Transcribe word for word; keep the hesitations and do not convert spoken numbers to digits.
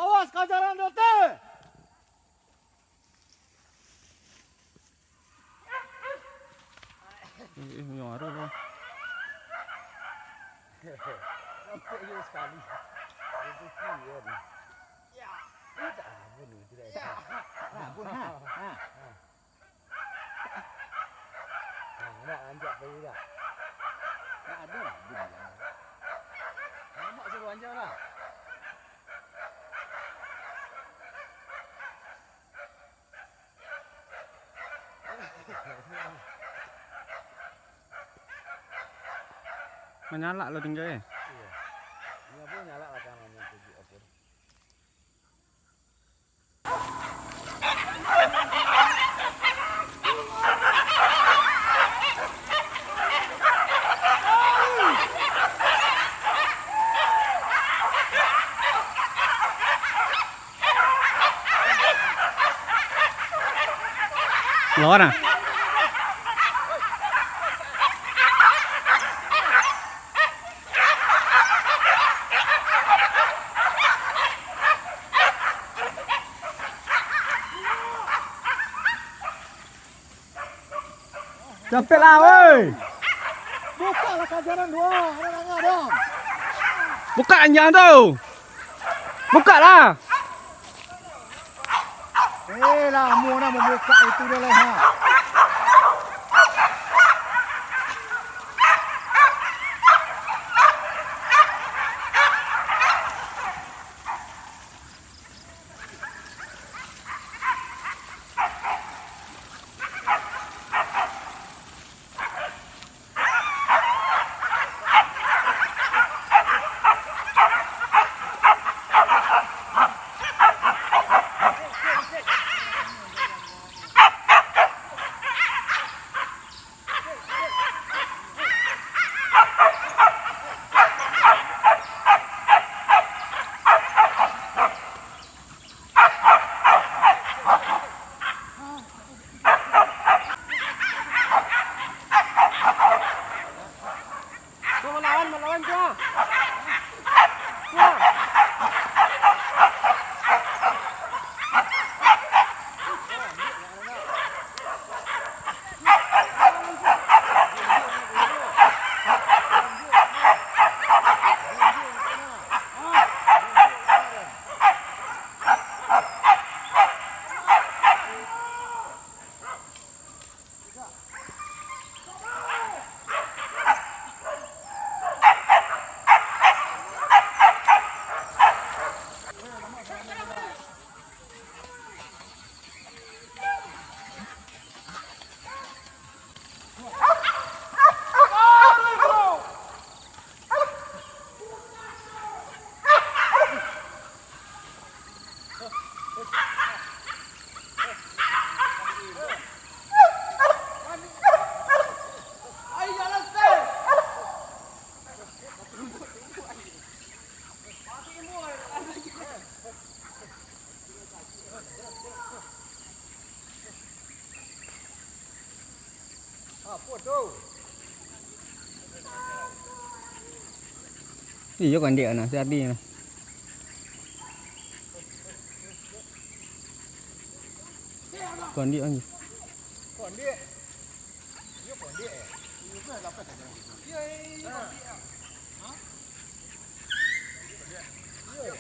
Awas kajaran dote! Eh, eh, yang ada lah. Nampak je sekali. Rezeki kan. Ya. Ini tak rabun ni, tidak. Ya. Rabun, ha? Ha. Nah, nak anjak pai tak? Tak ada rabun lah. Nampak suruh anjak lah. Manyalak lo tingga, eh? Iya. Ini apa nyalak lah kan, hanya tujuh apa. Lawan ah. Capeklah, woi. Bukalah kajaran doh, ada nangah doh. Buka anjang tu. Bukalah. Eh, lamo nak mambuka itu dia lai, ha. Iyo, kondiak nah, si Ardi nah. Kondiak anjing. Kondiak. Iyo, kondiak, eh. Iyo, kondiak, ah. Hah? Iyo, iyo.